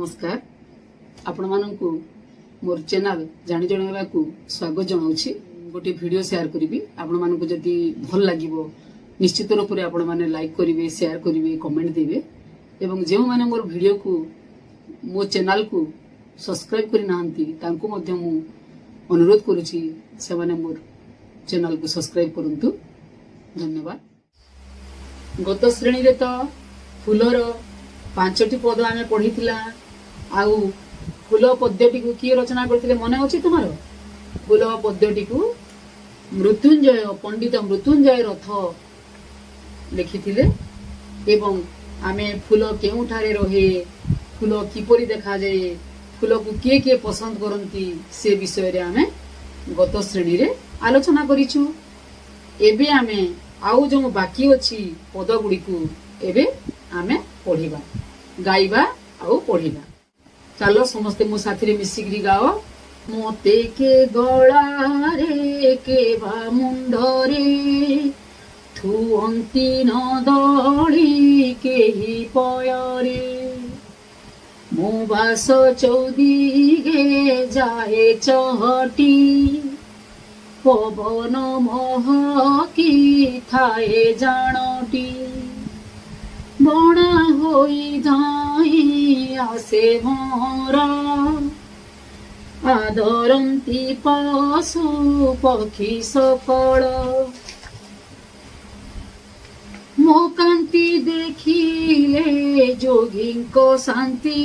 ନମସ୍କାର। ଆପଣମାନଙ୍କୁ ମୋର ଚ୍ୟାନେଲ ଜାଣି ଜଣାଇବାକୁ ସ୍ୱାଗତ ଜଣାଉଛି। ଗୋଟିଏ ଭିଡ଼ିଓ ସେୟାର କରିବି। ଆପଣମାନଙ୍କୁ ଯଦି ଭଲ ଲାଗିବ, ନିଶ୍ଚିତ ରୂପରେ ଆପଣମାନେ ଲାଇକ୍ କରିବେ, ସେୟାର କରିବେ, କମେଣ୍ଟ ଦେବେ ଏବଂ ଯେଉଁମାନେ ମୋର ଭିଡ଼ିଓକୁ, ମୋ ଚ୍ୟାନେଲକୁ ସବସ୍କ୍ରାଇବ୍ କରିନାହାନ୍ତି, ତାଙ୍କୁ ମଧ୍ୟ ମୁଁ ଅନୁରୋଧ କରୁଛି, ସେମାନେ ମୋର ଚ୍ୟାନେଲକୁ ସବସ୍କ୍ରାଇବ୍ କରନ୍ତୁ। ଧନ୍ୟବାଦ। ଗତ ଶ୍ରେଣୀରେ ତ ଫୁଲର ପାଞ୍ଚଟି ପଦ ଆମେ ପଢିଥିଲା। ଆଉ ଫୁଲ ପଦ୍ୟଟିକୁ କିଏ ରଚନା କରିଥିଲେ, ମନେ ଅଛି ତୁମର? ଫୁଲ ପଦ୍ୟଟିକୁ ମୃତ୍ୟୁଞ୍ଜୟ, ପଣ୍ଡିତ ମୃତ୍ୟୁଞ୍ଜୟ ରଥ ଲେଖିଥିଲେ ଏବଂ ଆମେ ଫୁଲ କେଉଁଠାରେ ରହେ, ଫୁଲ କିପରି ଦେଖାଯାଏ, ଫୁଲକୁ କିଏ କିଏ ପସନ୍ଦ କରନ୍ତି, ସେ ବିଷୟରେ ଆମେ ଗତ ଶ୍ରେଣୀରେ ଆଲୋଚନା କରିଛୁ। ଏବେ ଆମେ ଆଉ ଯେଉଁ ବାକି ଅଛି ପଦ ଗୁଡ଼ିକୁ ଏବେ ଆମେ ପଢିବା, ଗାଇବା ଆଉ ପଢିବା। ଚାଲ, ସମସ୍ତେ ମୋ ସାଥିରେ ମିଶିକିରି ଗାଅ। ମତେ କେ ଗଳାରେ କେ ବା ମୁଣ୍ଡରେ ଥୁଅନ୍ତି ନ ଦଳି କେହି ପୟରେ। ମୋ ବାସ ଚଉଦିଗେ ଯାଏ ଚହଟି, ପବନ ମହକି ଥାଏ ଜାଣଟି। ବଣା ହୋଇ ଧାଇଁ ଆସେ ଭଅଁର, ଆଦରନ୍ତି ପଶୁ ପକ୍ଷୀ ସକଳ। ମୋ କାନ୍ତି ଦେଖିଲେ ଯୋଗୀଙ୍କ ଶାନ୍ତି,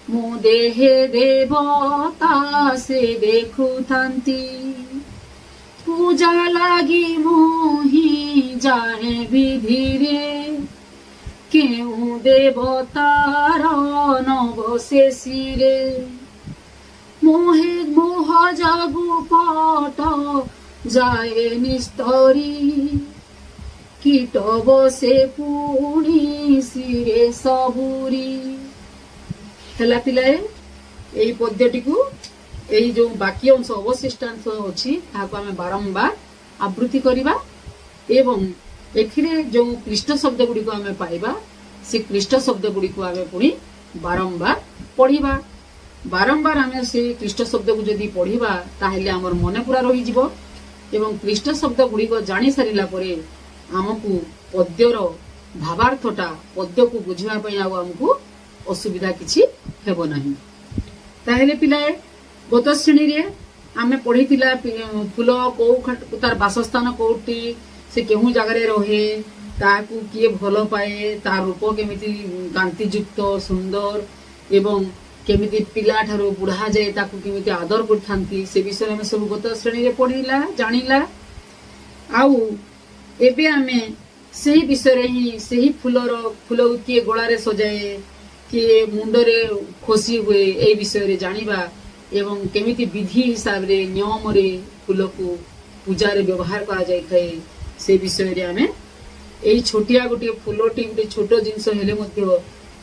ମୋ ଦେହେ ଦେବତା ସେ ଦେଖୁଥାନ୍ତି। ପୂଜା ଲାଗି ମୁଁ ହିଁ ଯାଏ ବିଧିରେ, କେଉଁ ଦେବତାର ନ ଶିରେ। ମୋହେ ମୋହ ଜାଗୁ ପଟ ଯାଏ ନିସ୍ତରି, କୀଟ ବସେ ପୁଣି ଶିରେ ସବୁରି। ହେଲା ପିଲାଏ, ଏଇ ପଦ୍ୟଟିକୁ, ଏଇ ଯୋଉ ବାକି ଅଂଶ, ଅବଶିଷ୍ଟାଂଶ ଅଛି, ତାହାକୁ ଆମେ ବାରମ୍ବାର ଆବୃତ୍ତି କରିବା ଏବଂ ଏଥିରେ ଯୋଉ କ୍ଲିଷ୍ଟ ଶବ୍ଦ ଗୁଡ଼ିକୁ ଆମେ ପାଇବା, ସେ କ୍ଲିଷ୍ଟ ଶବ୍ଦ ଗୁଡ଼ିକୁ ଆମେ ପୁଣି ବାରମ୍ବାର ପଢିବା। ବାରମ୍ବାର ଆମେ ସେଇ କ୍ଲିଷ୍ଟ ଶବ୍ଦକୁ ଯଦି ପଢିବା, ତାହେଲେ ଆମର ମନେ ପୁରା ରହିଯିବ ଏବଂ କ୍ଲିଷ୍ଟ ଶବ୍ଦ ଗୁଡ଼ିକ ଜାଣି ସାରିଲା ପରେ ଆମକୁ ପଦ୍ୟର ଭାବାର୍ଥଟା, ପଦ୍ୟକୁ ବୁଝିବା ପାଇଁ ଆଉ ଆମକୁ ଅସୁବିଧା କିଛି ହେବ ନାହିଁ। ତାହେଲେ ପିଲାଏ, ଗତ ଶ୍ରେଣୀରେ ଆମେ ପଢିଥିଲା ଫୁଲ କୋଉ ତାର ବାସସ୍ଥାନ କୋଉଠି, ସେ କେଉଁ ଜାଗାରେ ରହେ, ତାହାକୁ କିଏ ଭଲ ପାଏ, ତା ରୂପ କେମିତି କାନ୍ତିଯୁକ୍ତ, ସୁନ୍ଦର ଏବଂ କେମିତି ପିଲା ଠାରୁ ବୁଢା ଯାଏ ତାକୁ କେମିତି ଆଦର କରିଥାନ୍ତି, ସେ ବିଷୟରେ ଆମେ ସବୁ ଗତ ଶ୍ରେଣୀରେ ପଢିଲା, ଜାଣିଲା। ଆଉ ଏବେ ଆମେ ସେହି ବିଷୟରେ ହିଁ, ସେହି ଫୁଲର, ଫୁଲକୁ କିଏ ଗଳାରେ ସଜାଏ, କିଏ ମୁଣ୍ଡରେ ଖୋସି ହୁଏ, ଏଇ ବିଷୟରେ ଜାଣିବା ଏବଂ କେମିତି ବିଧି ହିସାବରେ, ନିୟମରେ ଫୁଲକୁ ପୂଜାରେ ବ୍ୟବହାର କରାଯାଇଥାଏ, ସେ ବିଷୟରେ ଆମେ ଏଇ ଛୋଟିଆ ଗୋଟିଏ ଫୁଲଟି, ଗୋଟେ ଛୋଟ ଜିନିଷ ହେଲେ ମଧ୍ୟ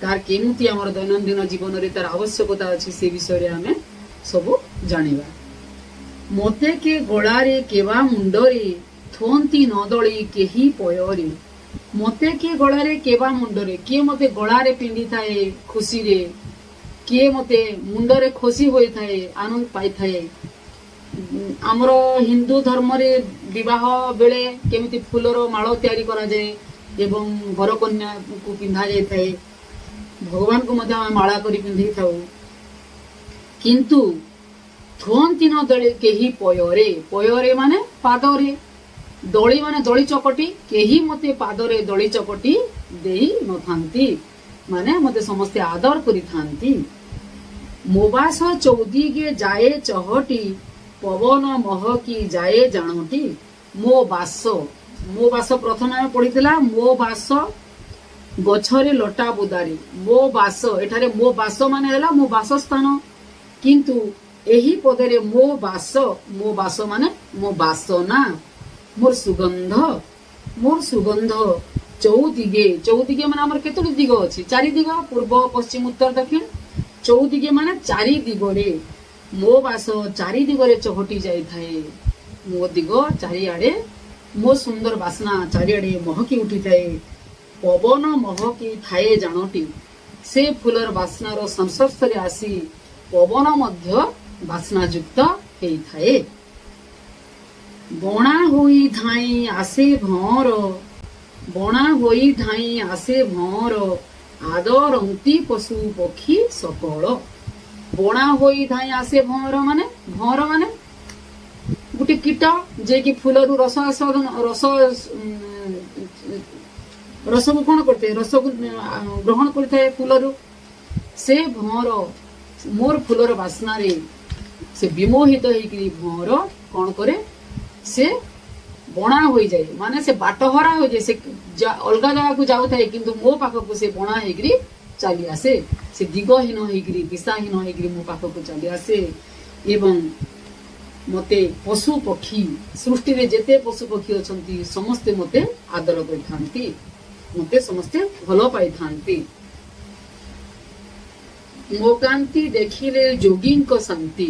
ତାର କେମିତି ଆମର ଦୈନନ୍ଦିନ ଜୀବନରେ ତାର ଆବଶ୍ୟକତା ଅଛି, ସେ ବିଷୟରେ ଆମେ ସବୁ ଜାଣିବା। ମତେ କେ ଗଳାରେ କେବା ମୁଣ୍ଡରେ ଥୁଅନ୍ତି ନ ଦଳି କେହି ପୟରେ। ମତେ କିଏ ଗଳାରେ କେବା ମୁଣ୍ଡରେ, କିଏ ମତେ ଗଳାରେ ପିନ୍ଧିଥାଏ ଖୁସିରେ, କିଏ ମତେ ମୁଣ୍ଡରେ ଖୋସି ହୋଇଥାଏ, ଆନନ୍ଦ ପାଇଥାଏ। ଆମର ହିନ୍ଦୁ ଧର୍ମରେ ବିବାହ ବେଳେ କେମିତି ଫୁଲର ମାଳ ତିଆରି କରାଯାଏ ଏବଂ ବରକନ୍ୟାକୁ ପିନ୍ଧା ଯାଇଥାଏ। ଭଗବାନଙ୍କୁ ମଧ୍ୟ ଆମେ ମାଳା କରି ପିନ୍ଧେଇଥାଉ। କିନ୍ତୁ ଥୁଅନ୍ତି ନ ଦଳି କେହି ପୟରେ। ପୟରେ ମାନେ ପାଦରେ, ଦଳି ମାନେ ଦଳି ଚକଟି। କେହି ମତେ ପାଦରେ ଦଳି ଚକଟି ଦେଇ ନଥାନ୍ତି, ମାନେ ମତେ ସମସ୍ତେ ଆଦର କରିଥାନ୍ତି। ମୋ ବାସ ଚଉଦିଗେ ଯାଏ ଚହଟି, ପବନ ମହକି ଯାଏ ଜାଣଟି। ମୋ ବାସ, ମୋ ବାସ ପ୍ରଥମେ ଆମେ ପଢିଥିଲା, ମୋ ବାସ ଗଛରେ ଲଟା ବୁଦାରେ। ମୋ ବାସ, ଏଠାରେ ମୋ ବାସ ମାନେ ହେଲା ମୋ ବାସସ୍ଥାନ। କିନ୍ତୁ ଏହି ପଦରେ ମୋ ବାସ, ମୋ ବାସ ମାନେ ମୋ ବାସନା, ମୋର ସୁଗନ୍ଧ। ମୋର ସୁଗନ୍ଧ ଚଉଦିଗେ, ଚଉଦିଗେ ମାନେ ଆମର କେତୋଟି ଦିଗ ଅଛି? ଚାରି ଦିଗ, ପୂର୍ବ, ପଶ୍ଚିମ, ଉତ୍ତର, ଦକ୍ଷିଣ। ଚଉଦିଗେ ମାନେ ଚାରି ଦିଗରେ। ମୋ ବାସ ଚାରି ଦିଗରେ ଚହଟି ଯାଇଥାଏ। ମୋ ଦିଗ ଚାରିଆଡେ ମୋ ସୁନ୍ଦର ବାସ୍ନା ଚାରିଆଡେ ମହକି ଉଠିଥାଏ। ପବନ ମହକି ଥାଏ ଜାଣଟି। ସେ ଫୁଲର ବାସ୍ନାର ସଂସ୍ପର୍ଶରେ ଆସି ପବନ ମଧ୍ୟ ବାସ୍ନାଯୁକ୍ତ ହେଇଥାଏ। ବଣା ହୋଇ ଧାଇଁ ଆସେ ଭଅଁର, ବଣା ହୋଇ ଧାଇଁ ଆସେ ଭଅଁର, ଆଦରନ୍ତି ପଶୁ ପକ୍ଷୀ ସକଳ। ବଣା ହୋଇ ଧାଇଁ ଆସେ ଭଅଁର ମାନେ, ଭଅଁର ମାନେ ଗୋଟେ କୀଟ, ଯିଏକି ଫୁଲରୁ ରସ ଆସ୍ୱାଦନ, ରସ ରସକୁ କଣ କରିଥାଏ? ରସକୁ ଗ୍ରହଣ କରିଥାଏ ଫୁଲରୁ। ସେ ଭଅଁର ମୋର ଫୁଲର ବାସ୍ନାରେ ସେ ବିମୋହିତ ହେଇକିରି ଭଅଁର କଣ କରେ? ସେ ବଣା ହୋଇଯାଏ, ମାନେ ସେ ବାଟହରା ହୋଇଯାଏ। ସେ ଅଲଗା ଜାଗାକୁ ଯାଉଥାଏ, କିନ୍ତୁ ମୋ ପାଖକୁ ସେ ବଣା ହେଇକିରି ଚାଲି ଆସେ। ସେ ଦିଗହୀନ ହେଇକିରି, ଦିଶାହୀନ ହେଇକିରି ମୋ ପାଖକୁ ଚାଲି ଆସେ ଏବଂ ମତେ ପଶୁ ପକ୍ଷୀ, ସୃଷ୍ଟିରେ ଯେତେ ପଶୁ ପକ୍ଷୀ ଅଛନ୍ତି, ସମସ୍ତେ ମତେ ଆଦର କରିଥାନ୍ତି, ମତେ ସମସ୍ତେ ଭଲ ପାଇଥାନ୍ତି। ମୋ କାନ୍ତି ଦେଖିଲେ ଯୋଗୀଙ୍କ ଶାନ୍ତି।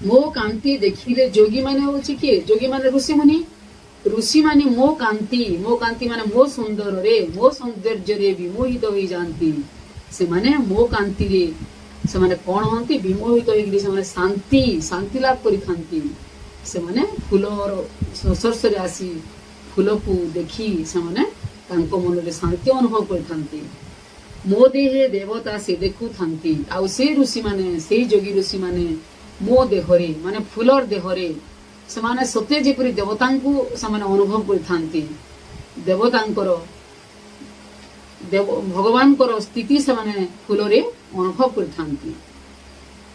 ମୋ କାନ୍ତି ଦେଖିଲେ, ଯୋଗୀ ମାନେ ହଉଛି କିଏ? ଯୋଗୀ ମାନେ ଋଷିମୁନି। ଋଷିମାନେ ମୋ କାନ୍ତି, ମୋ କାନ୍ତି ମାନେ ମୋ ସୁନ୍ଦରରେ, ମୋ ସୌନ୍ଦର୍ଯ୍ୟରେ ବିମୋହିତ ହେଇଯାଆନ୍ତି। ସେମାନେ ମୋ କାନ୍ତିରେ ସେମାନେ କଣ ହୁଅନ୍ତି? ବିମୋହିତ ହେଇକିରି ସେମାନେ ଶାନ୍ତି ଶାନ୍ତି ଲାଭ କରିଥାନ୍ତି। ସେମାନେ ଫୁଲର ସଂସ୍ପର୍ଶରେ ଆସି, ଫୁଲକୁ ଦେଖି ସେମାନେ ତାଙ୍କ ମନରେ ଶାନ୍ତି ଅନୁଭବ କରିଥାନ୍ତି। ମୋ ଦେହେ ଦେବତା ସେ ଦେଖୁଥାନ୍ତି। ଆଉ ସେ ଋଷିମାନେ, ସେଇ ଯୋଗୀ ଋଷିମାନେ ମୋ ଦେହରେ, ମାନେ ଫୁଲର ଦେହରେ ସେମାନେ ସତେ ଯେପରି ଦେବତାଙ୍କୁ ସେମାନେ ଅନୁଭବ କରିଥାନ୍ତି। ଦେବତାଙ୍କର ଦେବ, ଭଗବାନଙ୍କର ସ୍ଥିତି ସେମାନେ ଫୁଲରେ ଅନୁଭବ କରିଥାନ୍ତି।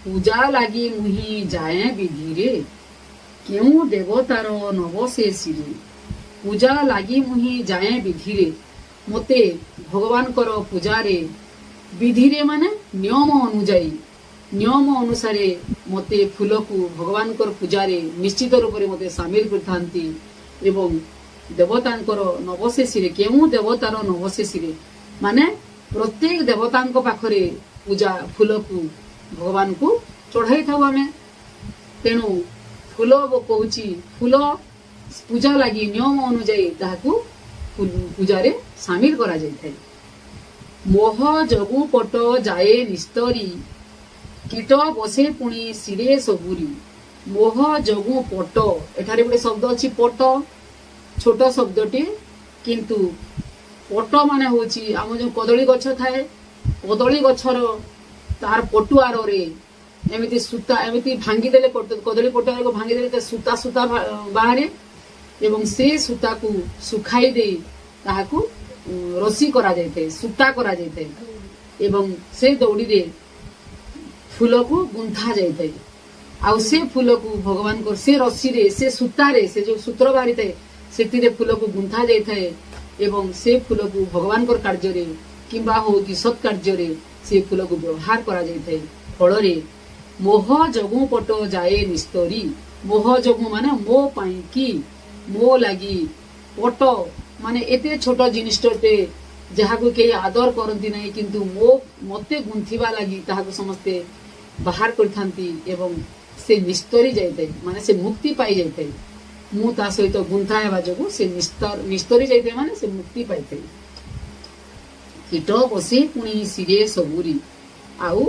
ପୂଜା ଲାଗି ମୁହିଁ ଯାଏ ବିଧିରେ, କେଉଁ ଦେବତାର ନବ ସେ ଶିରେ। ପୂଜା ଲାଗି ମୁହିଁ ଯାଏ ବିଧିରେ, ମୋତେ ଭଗବାନଙ୍କର ପୂଜାରେ, ବିଧିରେ ମାନେ ନିୟମ ଅନୁଯାୟୀ, ନିୟମ ଅନୁସାରେ ମୋତେ ଫୁଲକୁ ଭଗବାନଙ୍କର ପୂଜାରେ ନିଶ୍ଚିତ ରୂପରେ ମୋତେ ସାମିଲ କରିଥାନ୍ତି ଏବଂ ଦେବତାଙ୍କର ନବ ସେ ଶିରେ, କେଉଁ ଦେବତାର ନବ ସେ ଶିରେ ମାନେ ପ୍ରତ୍ୟେକ ଦେବତାଙ୍କ ପାଖରେ ପୂଜା ଫୁଲକୁ ଭଗବାନଙ୍କୁ ଚଢାଇଥାଉ ଆମେ। ତେଣୁ ଫୁଲ କହୁଛି, ଫୁଲ ପୂଜା ଲାଗି ନିୟମ ଅନୁଯାୟୀ ତାହାକୁ ପୂଜାରେ ସାମିଲ କରାଯାଇଥାଏ। ମୋହ ଯୋଗୁଁ ପଟ ଯାଏ ନିସ୍ତରି, କୀଟ ବସେ ପୁଣି ଶିରେ ସବୁରି। ମୋହ ଯୋଗୁଁ ପଟ, ଏଠାରେ ଗୋଟେ ଶବ୍ଦ ଅଛି ପଟ, ଛୋଟ ଶବ୍ଦଟି, କିନ୍ତୁ ପଟ ମାନେ ହଉଛି ଆମ ଯୋଉ କଦଳୀ ଗଛ ଥାଏ, କଦଳୀ ଗଛର ତାର ପଟୁଆରରେ ଏମିତି ସୂତା ଏମିତି ଭାଙ୍ଗିଦେଲେ, କଦଳୀ ପଟୁଆରକୁ ଭାଙ୍ଗିଦେଲେ ତା ସୂତା ସୂତା ବାହାରେ ଏବଂ ସେ ସୂତାକୁ ଶୁଖାଇ ଦେଇ ତାହାକୁ ରସି କରାଯାଇଥାଏ, ସୂତା କରାଯାଇଥାଏ ଏବଂ ସେ ଦଉଡ଼ିରେ ଫୁଲକୁ ଗୁନ୍ଥା ଯାଇଥାଏ। ଆଉ ସେ ଫୁଲକୁ ଭଗବାନଙ୍କ ସେ ରସିରେ, ସେ ସୂତାରେ, ସେ ଯୋଉ ସୂତ୍ର ବାହାରିଥାଏ, ସେଥିରେ ଫୁଲକୁ ଗୁନ୍ଥା ଯାଇଥାଏ ଏବଂ ସେ ଫୁଲକୁ ଭଗବାନଙ୍କର କାର୍ଯ୍ୟରେ କିମ୍ବା ହଉ କି ସତ୍ କାର୍ଯ୍ୟରେ ସେ ଫୁଲକୁ ବ୍ୟବହାର କରାଯାଇଥାଏ। ଫଳରେ ମୋହ ଯୋଗୁଁ ପଟ ଯାଏ ନିସ୍ତରି। ମୋହ ଯୋଗୁଁ ମାନେ ମୋ ପାଇଁ କି, ମୋ ଲାଗି, ପଟ ମାନେ ଏତେ ଛୋଟ ଜିନିଷଟେ ଯାହାକୁ କେହି ଆଦର କରନ୍ତି ନାହିଁ, କିନ୍ତୁ ମତେ ଗୁନ୍ଥିବା ଲାଗି ତାହାକୁ ସମସ୍ତେ ବାହାର କରିଥାନ୍ତି ଏବଂ ସେ ନିସ୍ତରି ଯାଇଥାଏ, ମାନେ ସେ ମୁକ୍ତି ପାଇଯାଇଥାଏ। ମୁଁ ତା ସହିତ ଗୁନ୍ଥା ହେବା ଯୋଗୁଁ ସେ ନିସ୍ତରି ଯାଇଥାଏ, ମାନେ ସେ ମୁକ୍ତି ପାଇଥାଏ। କୀଟ ବସେ ପୁଣି ଶିରେ ସବୁରି। ଆଉ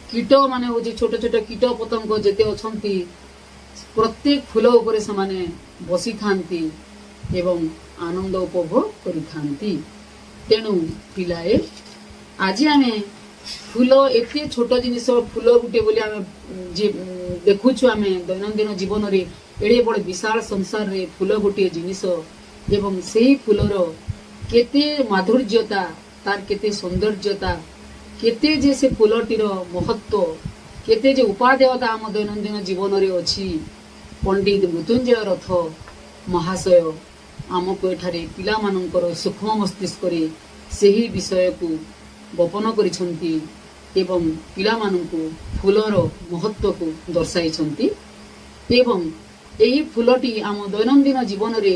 କୀଟ ମାନେ ହଉଛି ଛୋଟ ଛୋଟ କୀଟ ପତଙ୍ଗ ଯେତେ ଅଛନ୍ତି, ପ୍ରତ୍ୟେକ ଫୁଲ ଉପରେ ସେମାନେ ବସିଥାନ୍ତି ଏବଂ ଆନନ୍ଦ ଉପଭୋଗ କରିଥାନ୍ତି। ତେଣୁ ପିଲାଏ, ଆଜି ଆମେ ଫୁଲ ଏତେ ଛୋଟ ଜିନିଷ, ଫୁଲ ଗୋଟେ ବୋଲି ଆମେ ଯେ ଦେଖୁଛୁ, ଆମେ ଦୈନନ୍ଦିନ ଜୀବନରେ ଏଡ଼େ ବଡ଼ ବିଶାଳ ସଂସାରରେ ଫୁଲ ଗୋଟିଏ ଜିନିଷ ଏବଂ ସେଇ ଫୁଲର କେତେ ମାଧୁର୍ଯ୍ୟତା, ତାର କେତେ ସୌନ୍ଦର୍ଯ୍ୟତା, କେତେ ଯେ ସେ ଫୁଲଟିର ମହତ୍ଵ, କେତେ ଯେ ଉପାଦେୟତା ଆମ ଦୈନନ୍ଦିନ ଜୀବନରେ ଅଛି, ପଣ୍ଡିତ ମୃତ୍ୟୁଞ୍ଜୟ ରଥ ମହାଶୟ ଆମକୁ ଏଠାରେ ପିଲାମାନଙ୍କର ସୂକ୍ଷ୍ମ ମସ୍ତିଷ୍କରେ ସେହି ବିଷୟକୁ ବପନ କରିଛନ୍ତି ଏବଂ ପିଲାମାନଙ୍କୁ ଫୁଲର ମହତ୍ଵକୁ ଦର୍ଶାଇଛନ୍ତି ଏବଂ ଏହି ଫୁଲଟି ଆମ ଦୈନନ୍ଦିନ ଜୀବନରେ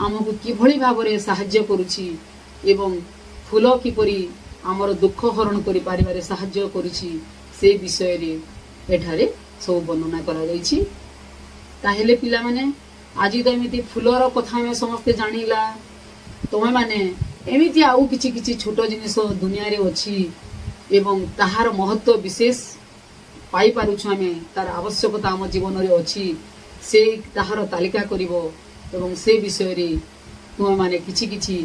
ଆମକୁ କିଭଳି ଭାବରେ ସାହାଯ୍ୟ କରୁଛି ଏବଂ ଫୁଲ କିପରି ଆମର ଦୁଃଖ ହରଣ କରିପାରିବାରେ ସାହାଯ୍ୟ କରୁଛି, ସେ ବିଷୟରେ ଏଠାରେ ସବୁ ବର୍ଣ୍ଣନା କରାଯାଇଛି। ତାହେଲେ ପିଲାମାନେ, ଆଜି ତ ଏମିତି ଫୁଲର କଥା ଆମେ ସମସ୍ତେ ଜାଣିଲା। ତୁମେମାନେ ଏମିତି ଆଉ କିଛି କିଛି ଛୋଟ ଜିନିଷ ଦୁନିଆରେ ଅଛି ଏବଂ ତାହାର ମହତ୍ଵ ବିଶେଷ ପାଇପାରୁଛୁ ଆମେ, ତାର ଆବଶ୍ୟକତା ଆମ ଜୀବନରେ ଅଛି, ସେ ତାହାର ତାଲିକା କରିବ ଏବଂ ସେ ବିଷୟରେ ତୁମେମାନେ କିଛି କିଛି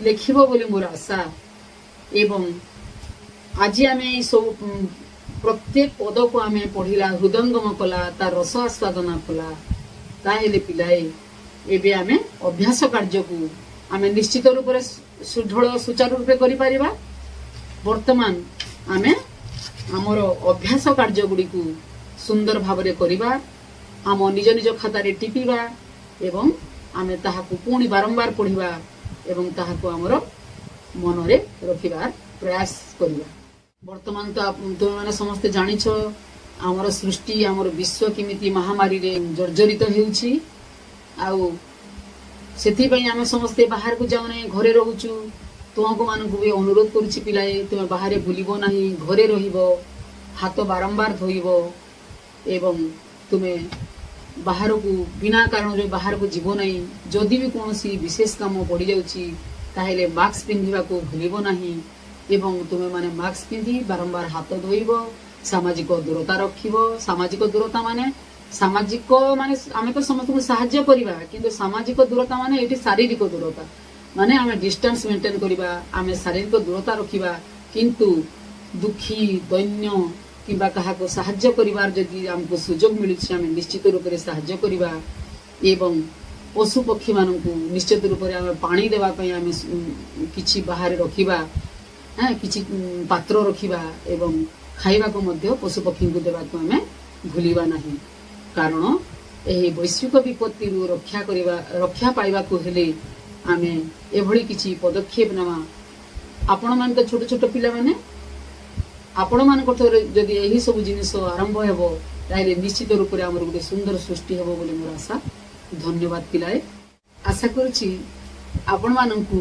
ଲେଖିବ ବୋଲି ମୋର ଆଶା। ଏବଂ ଆଜି ଆମେ ଏଇ ସବୁ ପ୍ରତ୍ୟେକ ପଦକୁ ଆମେ ପଢିଲା, ହୃଦୟଙ୍ଗମ କଲା, ତାର ରସ ଆସ୍ୱାଦନା କଲା। ତାହେଲେ ପିଲାଏ, ଏବେ ଆମେ ଅଭ୍ୟାସ କାର୍ଯ୍ୟକୁ ଆମେ ନିଶ୍ଚିତ ରୂପରେ ସୁଢଳ ସୁଚାରୁ ରୂପେ କରିପାରିବା। ବର୍ତ୍ତମାନ ଆମେ ଆମର ଅଭ୍ୟାସ କାର୍ଯ୍ୟ ଗୁଡ଼ିକୁ ସୁନ୍ଦର ଭାବରେ କରିବା, ଆମ ନିଜ ନିଜ ଖାତାରେ ଟିପିବା ଏବଂ ଆମେ ତାହାକୁ ପୁଣି ବାରମ୍ବାର ପଢିବା ଏବଂ ତାହାକୁ ଆମର ମନରେ ରଖିବାର ପ୍ରୟାସ କରିବା। ବର୍ତ୍ତମାନ ତ ତୁମେମାନେ ସମସ୍ତେ ଜାଣିଛ, ଆମର ସୃଷ୍ଟି, ଆମର ବିଶ୍ୱ କେମିତି ମହାମାରୀରେ ଜର୍ଜରିତ ହେଉଛି। ଆଉ ସେଥିପାଇଁ ଆମେ ସମସ୍ତେ ବାହାରକୁ ଯାଉନାହିଁ, ଘରେ ରହୁଛୁ। ତୁମକୁ ମାନଙ୍କୁ ବି ଅନୁରୋଧ କରୁଛି ପିଲାଏ, ତୁମେ ବାହାରେ ବୁଲିବ ନାହିଁ, ଘରେ ରହିବ, ହାତ ବାରମ୍ବାର ଧୋଇବ ଏବଂ ତୁମେ ବାହାରକୁ ବିନା କାରଣରେ ବାହାରକୁ ଯିବ ନାହିଁ। ଯଦି ବି କୌଣସି ବିଶେଷ କାମ ପଡ଼ିଯାଉଛି, ତାହେଲେ ମାସ୍କ ପିନ୍ଧିବାକୁ ଭୁଲିବ ନାହିଁ ଏବଂ ତୁମେମାନେ ମାସ୍କ ପିନ୍ଧି ବାରମ୍ବାର ହାତ ଧୋଇବ, ସାମାଜିକ ଦୂରତା ରଖିବ। ସାମାଜିକ ଦୂରତା ମାନେ, ସାମାଜିକ ମାନେ ଆମେ ତ ସମସ୍ତଙ୍କୁ ସାହାଯ୍ୟ କରିବା, କିନ୍ତୁ ସାମାଜିକ ଦୂରତା ମାନେ ଏଇଠି ଶାରୀରିକ ଦୂରତା, ମାନେ ଆମେ ଡିଷ୍ଟାନ୍ସ ମେଣ୍ଟେନ କରିବା, ଆମେ ଶାରୀରିକ ଦୂରତା ରଖିବା। କିନ୍ତୁ ଦୁଃଖୀ, ଦୈନ୍ୟ କିମ୍ବା କାହାକୁ ସାହାଯ୍ୟ କରିବାର ଯଦି ଆମକୁ ସୁଯୋଗ ମିଳୁଛି, ଆମେ ନିଶ୍ଚିତ ରୂପରେ ସାହାଯ୍ୟ କରିବା ଏବଂ ପଶୁ ପକ୍ଷୀମାନଙ୍କୁ ନିଶ୍ଚିତ ରୂପରେ ଆମେ ପାଣି ଦେବା ପାଇଁ ଆମେ କିଛି ବାହାରେ ରଖିବା, କିଛି ପାତ୍ର ରଖିବା ଏବଂ ଖାଇବାକୁ ମଧ୍ୟ ପଶୁ ପକ୍ଷୀଙ୍କୁ ଦେବାକୁ ଆମେ ଭୁଲିବା ନାହିଁ। କାରଣ ଏହି ବୈଶ୍ୱିକ ବିପତ୍ତିରୁ ରକ୍ଷା ପାଇବାକୁ ହେଲେ ଆମେ ଏଭଳି କିଛି ପଦକ୍ଷେପ ନେବା। ଆପଣମାନେ ତ ଛୋଟ ଛୋଟ ପିଲାମାନେ, ଆପଣମାନଙ୍କ ଠାରୁ ଯଦି ଏହି ସବୁ ଜିନିଷ ଆରମ୍ଭ ହେବ, ତାହେଲେ ନିଶ୍ଚିତ ରୂପରେ ଆମର ଗୋଟେ ସୁନ୍ଦର ସୃଷ୍ଟି ହେବ ବୋଲି ମୋର ଆଶା। ଧନ୍ୟବାଦ ପିଲାଏ। ଆଶା କରୁଛି ଆପଣମାନଙ୍କୁ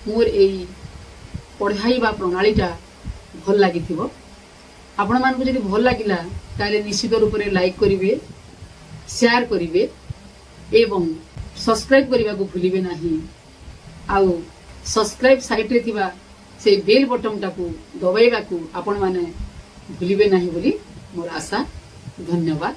ମୋର ଏଇ ପଢ଼ାଇବା ପ୍ରଣାଳୀଟା ଭଲ ଲାଗିଥିବ। ଆପଣମାନଙ୍କୁ ଯଦି ଭଲ ଲାଗିଲା, ତାହେଲେ ନିଶ୍ଚିତ ରୂପରେ ଲାଇକ୍ କରିବେ, ସେୟାର କରିବେ ଏବଂ ସବସ୍କ୍ରାଇବ୍ କରିବାକୁ ଭୁଲିବେ ନାହିଁ। ଆଉ ସବସ୍କ୍ରାଇବ୍ ସାଇଟ୍ରେ ଥିବା ସେଇ ବେଲ୍ ବଟନଟାକୁ ଦବାଇବାକୁ ଆପଣମାନେ ଭୁଲିବେ ନାହିଁ ବୋଲି ମୋର ଆଶା। ଧନ୍ୟବାଦ।